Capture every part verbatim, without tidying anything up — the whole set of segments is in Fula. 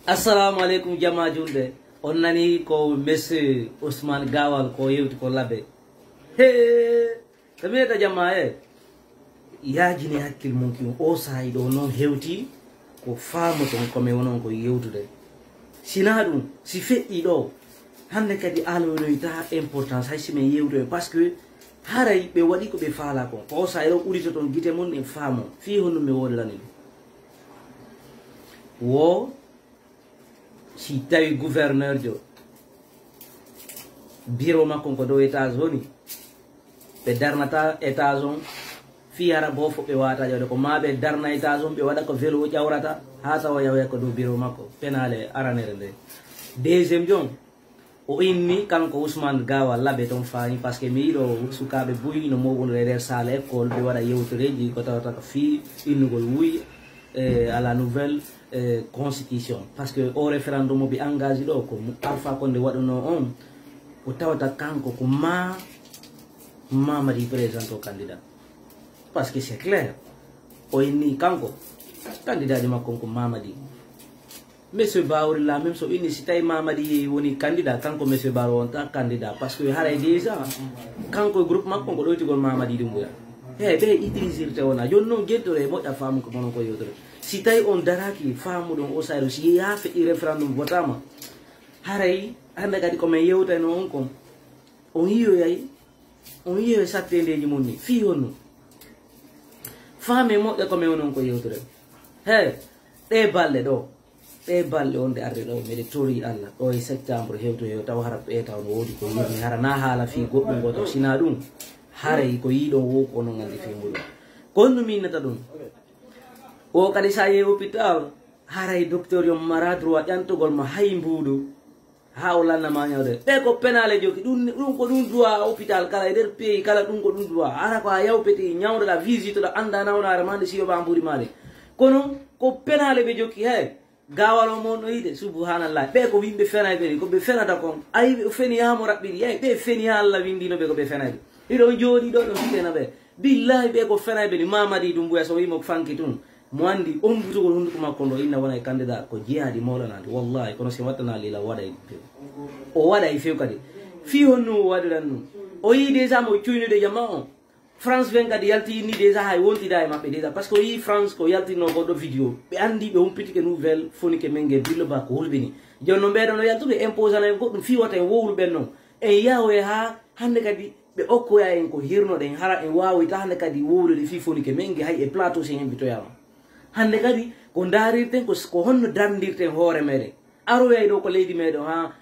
Assalamu aleykum, jama julɓe. On nani ko monsieur Ousmane Gawal ko yewti ko Labe. He, ko mi wiyata jama e yaajini hakkil mon ki o saayi ɗo noon hewti ko faamoton ko mi wonon ko yewtude. Sina ɗum, si feƴƴi ɗo, hannde kadi aloynoyta importance hay si min yewtoy, parce que haray ɓe waɗi ko ɓe faala kon. Ko o saayi ɗo uditoton gite mon e faamo. Fii honno mi wodlani ɗum. Wo si tawi gouverneur jo bureau makko ko dow étage woni, ɓe darnata étage on fii hara bofo ɓe wata ƴawde ko ma ɓe darna étage on ɓe waɗa ko vélo o ƴawrata haa tawa yawya ko dow bureau makko. Penale aranere nde. Deuxième jon, o inni kanko Ousmane Gawal Labe ton faani, parce que mi yiɗo sukaaɓe buy no mowɓonde e nder salle école ɓe waɗa yewtereeji ko tawata ko fii innugol wuy e à la nouvelle e constitution, parce que o référendum o ɓe engagé ɗo ko Alpha Condé waɗuno on, o tawata kanko ko ma Mamadi présente o candidat, parce que c'est clair. O inni kanko candidat ji makko on ko Mamadi. Monsieur Baro la même so inni si tawi Mamadi yehi woni candidat, kanko monsieur Baro on ta candidat, parce que haray déjà kanko e groupe makko ko ɗoytigol Mamadi Doumbouya. He ɓe utilisirte wona joni noon gentore e moƴƴa faamu ko mono ko yewtere. Si tawi on daraki faamuɗon o sayro si yeeya feƴƴi référendum votama, haray hannde kadi ko min yewtayno on kon, on yiyoyay, on yiyoy sattendeji mon ni fii honno? Faame moƴƴa ko min wonon ko yewtere. He, ɗe balɗe ɗo, ɗe balɗe wonde arde ɗo miɗe tori Allah ɗo e septembre hewto hew taw hara ɓeeta on woodi ko yimi hara na haala fii goɗɗum goto sina ɗum. Haray ko yiɗon wo ko onon andi fii muɗum. Ko honno minnata ɗum? O kadi sa yehi hôpital, haray docteur yo mara droit ƴantugol ma hay mbuuɗu. Ha o lanna ma ñawde ɓe ko penale joki ɗum ɗum ko ɗum droit hôpital kala e nder pays kala ɗum ko ɗum droit ara ko a yawpete ñawdoɗa visitoɗa anda nawnare ma nde siyoɓa mburi ma nde. Kono ko penale ɓe jokki he gawal o mon no yiide subhanallah ɓe ko yimɓe fenayɓe ni ko ɓe fenata kon ayi ɓe feni ha mo raɓɓiɗi yeyi ɓe feni ha Allah windino ɓe ko ɓe fenayɓe. Hiɗon jooɗi ɗo ɗon fitena ɓe. Billahi ɓe ko fenayɓe ni Mamadi Doumbouya so wimo fanki tun. Mo anndi ombutugol hunnduko makko ndo inna wona e candidat ko jihaadi mawɗo naati wallahi kono si wattana lila waɗay few. O waɗay few kadi fii honno o waɗiran ɗum. O yii déjà mo cuynude jama on. France vingt kadi yalti inni déjà hay wontida e maɓɓe déjà parce que o yii France ko yaltinno goɗɗo vidéo ɓe anndi ɓe humpitike nouvelle fonike men nge billo ba ko hulɓini. Jonno mbeɗo no yaltude imposana en goɗɗum fii wata en wowlu ɓen noon en yahoye haa hannde kadi ɓe okkoya en ko hirnoɗen hara en wawoyta hannde kadi wowlude fii fonike men nge hay e plateau si en mbitoyama. Hannde kadi ko ndaarirten ko ko honno darndirten hoore meɗen. Aroyay ɗo ko leydi meɗen ha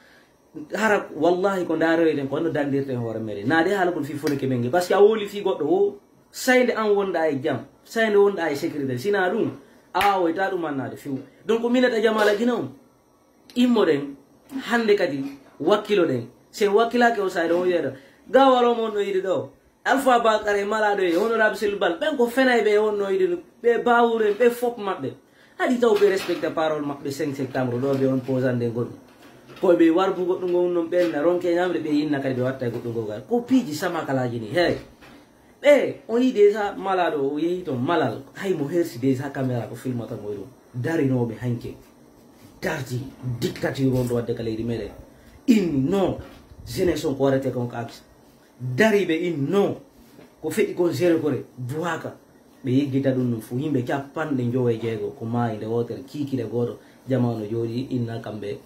hara wallahi ko ndaaroyten ko honno darndirten hoore meɗen naade haalagol fii fonike men nge parce que a wowli fii goɗɗo wo saynde an wonɗa e jam saynde wonɗa e sécurité sina ɗum a wawoyta ɗum annaade few. Donc minata jamala gina on. Immoɗen hannde kadi wakkiloɗen. Si en wakkilaaki on saayre on wiyata gawal o mon no yiɗi ɗo. Alpha Bakar e malaɗo e honorable Sellu Bal ɓen ko fenayɓe e wonno yiɗi ɓe bawuren ɓe fof maɓɓe. Haɗi taw ɓe respecta parole maɓɓe cinq septembre ɗo ɓe on posande goɗɗum. Koye ɓe warbu goɗɗum ngon non ɓen na ronke ñamre ɓe yinna kadi ɓe watta e goɗɗum gogal ko piiji samakalaji ni hey. Ɓe o yi déjà malaɗo o yehi toon malal hay mo hersi déjà caméra ko filmata mo ɗum. Darinoɓe hanke darti dictature on ɗo wadde ka leydi meɗen. Inni non jeunesse on ko waɗete kon ko aksi. Dariɓe inni non ko feƴƴi kon zéro kore duwaka. Ɓe yeggita ɗum ɗum fof yimɓe capanɗe njowo e jeego ko maayi nde wootere kiikire gooto. Jama no jooɗi inna kamɓe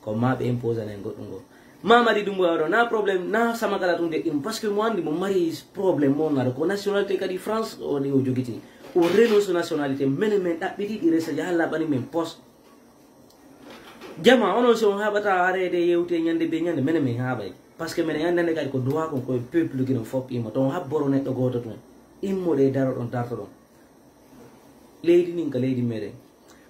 ko ma ɓe imposane en goɗɗum ngo. Mamadi ɗum waɗo na problème na samakala tun deɗɗi ɗum parce que mo andi mo mari problème mo ngaro ko nationalité kadi France o waɗi o jogiti. O renonce nationalité mene men ɗaɓɓiti ɗi resa jaha laɓani men poste. Jama onon si on haɓata areede yewte ñande be ñande mene men haɓay parce que mene ñande nde kadi ko droit kon koye peuple gino fop immo ton habboro neɗɗo gooto tun. Immoɗe daroɗon dartoɗon. Leydi ndin ka leydi meɗen.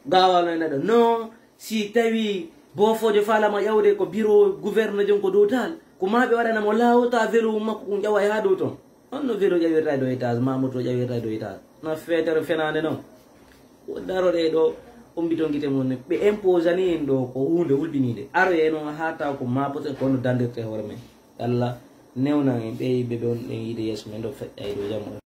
Gawano e neɗɗo non si tawi bofojo falama ƴawde ko bureau gouverneur jon ko dow tal ko ma ɓe waɗanamo lawol ta velo mum makko kun ƴawa e ha dow ton. On no velo ƴawirta e dow étage mamoto ƴawirta e dow étage na fetere fenande non. Daroɗe ɗo ombiton gite mon ne ɓe imposani en ɗo ko hunde hulɓinide aroye noon ha taw ko mapote kono dandirte hoore men. Allah newnan en ɓe yimɓe ɓe on ɗen yiide yeeso men ɗo feƴƴa e dow jam.